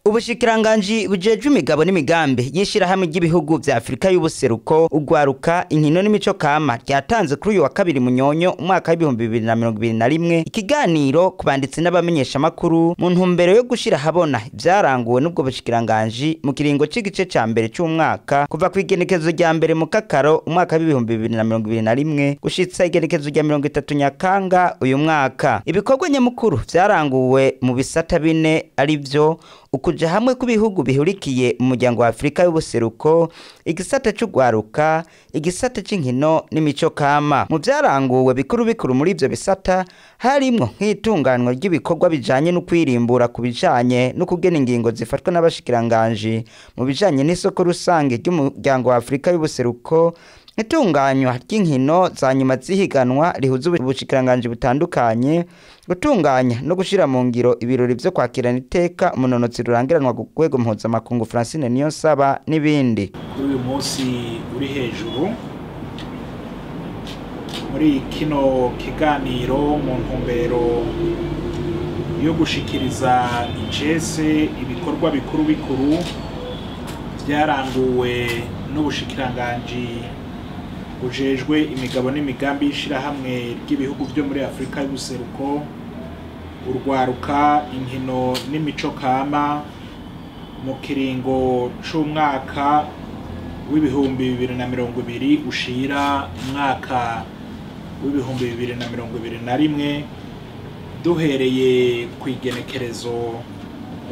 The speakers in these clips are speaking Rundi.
Ubushikiranganji bujejwe imigabo n'imigambi y'ishirahamwe ry'ibihugu vya Afrika y'ubuseruko, ugwaruka, inkino n'imico kama ryatanze kuri uyu wa kabiri Munyonyo umwaka w'2021 ikiganiro ku banditsi n'abamenyeshamakuru mu ntumbero yo gushira habona ivyaranguwe n'ubwo bushikiranganji mu kiringo c'igice ca mbere c'umwaka kuva kw'igenekezo rya mbere mu Kakaro umwaka w'2021 gushitsa igenekezo rya 30 Nyakanga uyu mwaka. Ibikorwa nyamukuru vyaranguwe mu bisata bine arivyo ukuja hamwe kw'ibihugu bihurikiye mu muryango wa Afrika y'ubuseruko, igisata c'ugwaruka, igisata c'inkino n'imico kama. Mu vyaranguwe bikuru bikuru muri ivyo bisata harimwo nk'itunganwa ry'ibikorwa bijanye no kwirimbura ku bijanye no kugena ingingo zifatwa n'abashikiranganji mu bijanye n'isoko rusange ry'umuryango wa Afrika y'ubuseruko, itunganywa ry'inkino za nyuma zihiganwa rihuza ubushikiranganji butandukanye, gutunganya no gushira mu ngiro ibirori vyo kwakirana iteka umunonotsi rurangiranwa ku rwego mpuzamakungu Francine Niyonsaba n'ibindi. Kuri uyu munsi uri hejuru muri kino kiganiro mu ntumbero yo gushikiriza icese ibikorwa bikuru bikuru vyaranguwe n'ubushikiranganji bujejwe imigabo n'imigambi y'ishirahamwe ry'ibihugu vyo muri Afrika y'ubuseruko, urwaruka, inkino n'imico kama mu kiringo c'umwaka w'2020 ushira umwaka w'2021, duhereye kw'igenekerezo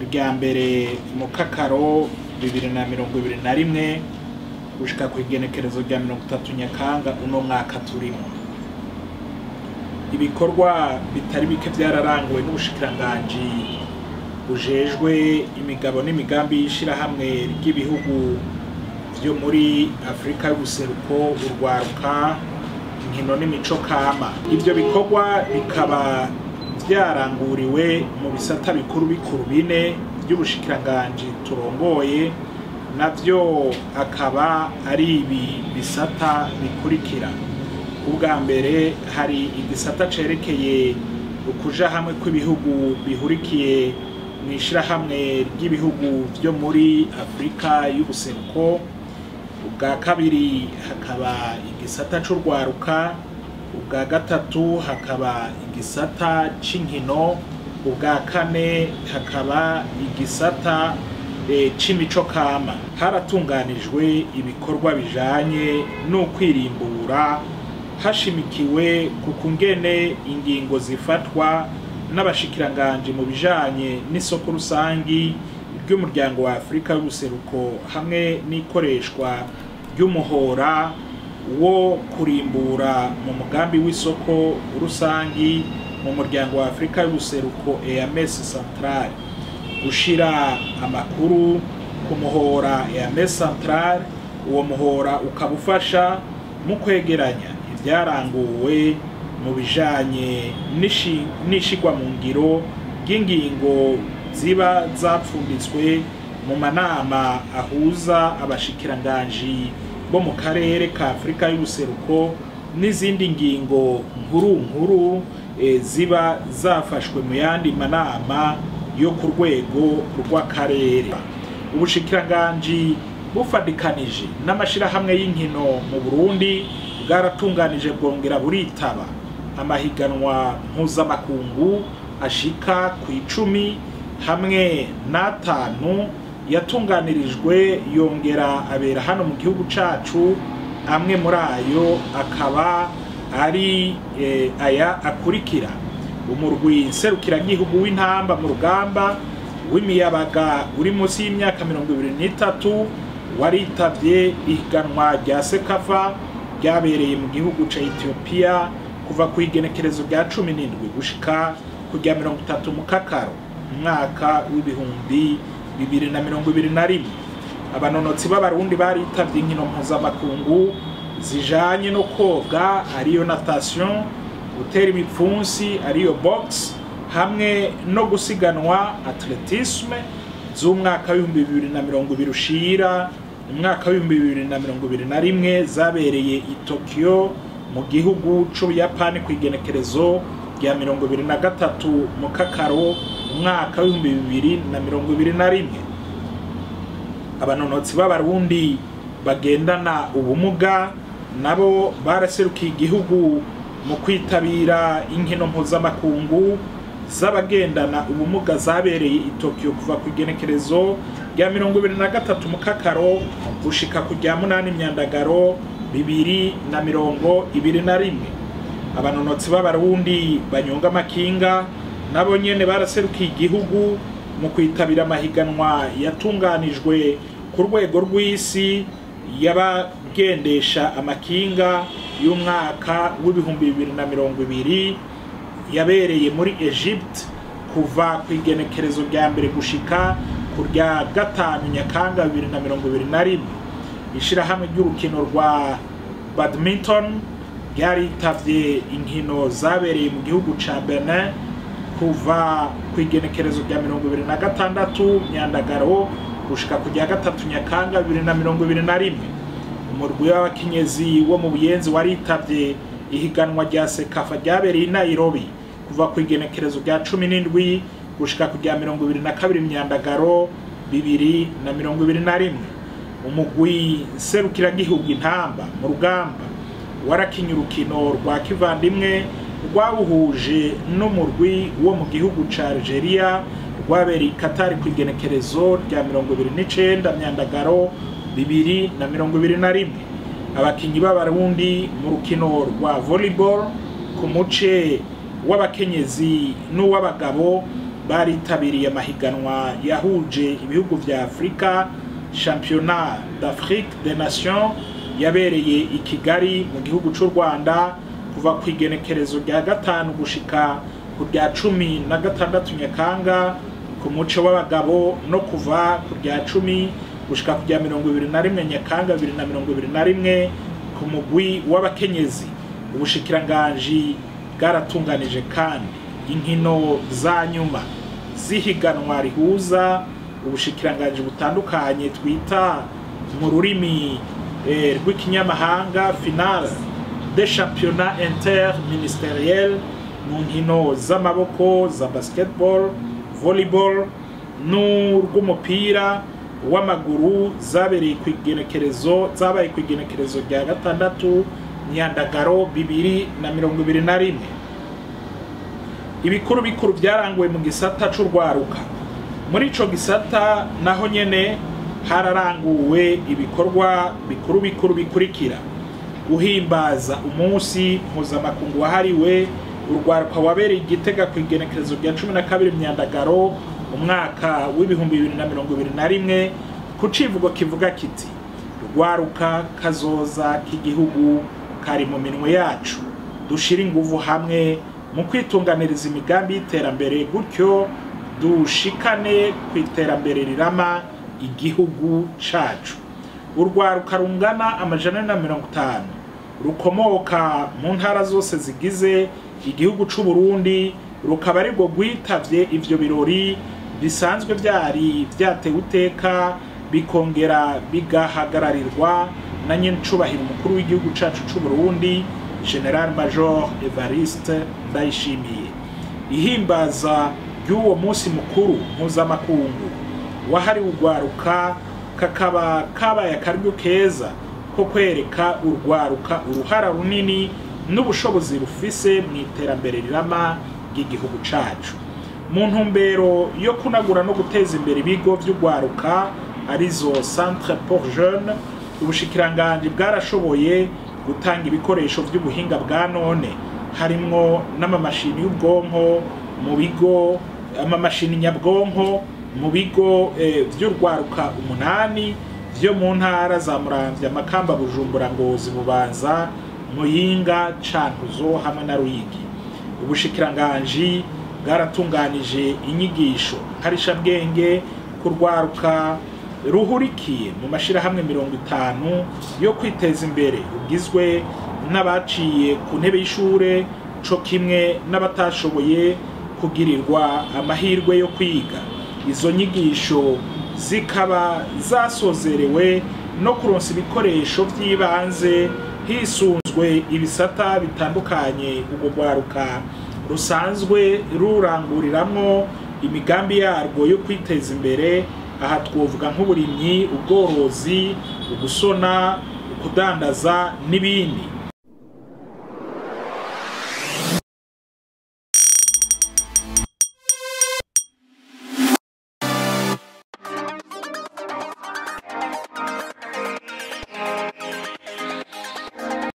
rya mbere mu Kakaro 2021 gushika kw'igenekerezo rya 30 Nyakanga uno mwaka turimo. Ibikorwa bitari bike vyararanguwe n'ubushikiranganji bujejwe imigabo n'imigambi y'ishirahamwe ry'ibihugu vyo muri Afrika y'ubuseruko, urwaruka, inkino n'imico kama. Ivyo bikorwa bikaba vyaranguriwe mu bisata bikuru bikuru bine vy'ubushikiranganji turongoye, navyo akaba ari ibi bisata bikurikira. Ubwa mbere hari igisata cerekeye ukuja hamwe kw'ibihugu bihurikiye mw'ishirahamwe ry'ibihugu vyo muri Afrika y'ubuseruko. Ubwa kabiri hakaba igisata c'urwaruka, ubwa gatatu hakaba igisata c'inkino, ubwa kane hakaba igisata c'imico kama. Haratunganijwe ibikorwa bijanye no kwirimbura hashimikiwe ku kungene ingingo zifatwa n'abashikiranganje mu bijanye n'isoko rusangi ry'umuryango wa Afrika y'ubuseruko hamwe n'ikoreshwa ry'umuhora wo kurimbura mu mugambi w'isoko rusangi mu muryango wa Afrika y'ubuseruko EAMS Central, gushira amakuru ku muhora EAMS Central. Uwo muhora ukabufasha mu kwegeranya ibyaranguwe mu bijanye n'ishigwa mu ngiro ry'ingingo ziba zapfunditswe mu manama ahuza abashikiranganji bo mu karere ka Afrika y'ubuseruko n'izindi ngingo nkuru nkuru ziba zafashwe mu yandi manama yo ku rwego rw'akarere. Ubushikiranganji bufadikanije n'amashirahamwe y'inkino mu Burundi bwaratunganije bwongera buritaba amahiganwa mpuzamakungu ashika ku 10 hamwe n'atanu yatunganirijwe yongera abera hano mu gihugu cacu. Amwe muri ayo akaba ari aya akurikira: umurwi nserukiragihugu w'intamba mu rugamba w'imiyabaga uri munsi y'imyaka 23 waritavye ihiganwa rya Sekafa ryabereye mu gihugu ca Ethiopia kuva ku igenekerezo rya 17 gushika ku rya 30 mu Kakaro umwaka w'2021. Abanonotsi b'abarundi baritavye inkino mpuzamakungu zijanye no koga ariyo natation, gutera ibipfunsi ariyo box, hamwe no gusiganwa athletisme z'umwaka w'2020 ushira umwaka w'2021 zabereye i Tokyo mu gihugu c'Ubuyapani kw'igenekerezo rya 23 Mukakaro umwaka w'2021. Abanonotsi b'Abarundi bagendana ubumuga nabo baraserukiye igihugu mu kwitabira inkino mpuzamakungu z'abagendana ubumuga zabereye i Tokyo kuva ku igenekerezo rya 23 Mukakaro gushika ku rya 8 Myandagaro 2021. Abanonotsi b'Abarundi banyonga amakinga nabo nyene baraserukiye igihugu mu kwitabira amahiganwa yatunganijwe ku rwego rw'isi y'abagendesha amakinga y'umwaka w'2020 yabereye muri Egypt kuva ku igenekerezo rya mbere gushika ku rya 5 Nyakanga 2021. Ishirahamwe ry'urukino rwa badminton ryaritabye inkino zabereye mu gihugu ca Benin kuva ku igenekerezo rya 26 Myandagaro gushika ku rya 3 Nyakanga 2021. Umurwi w'abakenyezi wo mu Buyenzi waritavye ihiganwa rya Sekafa ryabereye i Nairobi kuva ku igenekerezo rya 17 gushika ku rya 22 Myandagaro 2021. Umugwi serukiragihugu Intamba mu rugamba warakinye urukino rwa kivandimwe rwawuhuje n'umurwi wo mu gihugu ca Algeria rwabereye i Qatar ku igenekerezo rya 29 Myandagaro 2021. Abakinyi b'Abarundi mu rukino rwa volleyball ku muce w'abakenyezi n'uw'abagabo baritabiriye amahiganwa yahuje ibihugu vya Afrika, Championnat d'Afrique des Nations yabereye i Kigali mu gihugu c'u Rwanda kuva ku igenekerezo rya 5 gushika ku rya 16 Nyakanga ku muce w'abagabo no kuva ku rya 10 gushika ku rya 21 Nyakanga 2021 ku mugwi w'abakenyezi. Ubushikiranganji bwaratunganije kandi inkino za nyuma zihiganwa rihuza ubushikiranganji butandukanye twita mu rurimi rw'ikinyamahanga finale des championnats interministériel mu nkino z'amaboko za basketball, volleyball n'urw'umupira w'amaguru zabereye ku igenekerezo zabaye ku igenekerezo rya 6 Nyandagaro 2021. Ibikuru bikuru byaranguwe mu gisata c'urwaruka. Muri ico gisata naho nyene hararanguwe ibikorwa bikuru bikuru bikurikira: guhimbaza umunsi mpuzamakungu wahariwe urwaruka wabereye i Gitega ku igenekerezo rya 12 Myandagaro umwaka w'2021 ku civugo kivuga kiti rwaruka kazoza k'igihugu kari mu minwe yacu, dushira inguvu hamwe mu kwitunganiriza imigambi y'iterambere gutyo dushikane ku iterambere rirama igihugu cacu. Urwaruka rungana 450 rukomoka mu ntara zose zigize igihugu c'u Burundi rukaba arirwo rwitavye ivyo birori bisanzwe vyari vyatewe iteka bikongera bigahagararirwa na nyencubahiro umukuru w'igihugu cacu c'u Burundi General Major Evariste Ndayishimiye. Ihimbaza ry'uwo munsi mukuru mpuzamakungu wahariwe urwaruka kakaba kabaye akaryo keza ko kwereka urwaruka uruhara runini n'ubushobozi rufise mu iterambere rirama ry'igihugu cacu. Mu ntumbero yo kunagura no guteza imbere ibigo vy'urwaruka arizo Centre pour Jeunes, ubushikiranganji bwarashoboye gutanga ibikoresho vy'ubuhinga bwa none harimwo n'amamashini y'ubwonko mu bigo, amamashini nyabwonko mu bigo vy'urwaruka 8 vyo mu ntara za Muramvya, Makamba, Bujumbura, Ngozi, Bubanza, Muyinga, Cankuzo hamwe na Ruyigi. Ubushikiranganji bwaratunganije inyigisho nkarishabwenge ku rwaruka ruhurikiye mu mashirahamwe 50 yo kwiteza imbere rugizwe n'abaciye ku ntebe y'ishure co kimwe n'abatashoboye kugirirwa amahirwe yo kwiga. Izo nyigisho zikaba zasozerewe no kuronsa ibikoresho vy'ibanze hisunzwe ibisata bitandukanye urwo rwaruka Rusanzwe ruranguriramwo imigambi yarwo yo kwiteza imbere. Aha twovuga nk'uburimyi, ubworozi, ugusona, ukudandaza n'ibindi.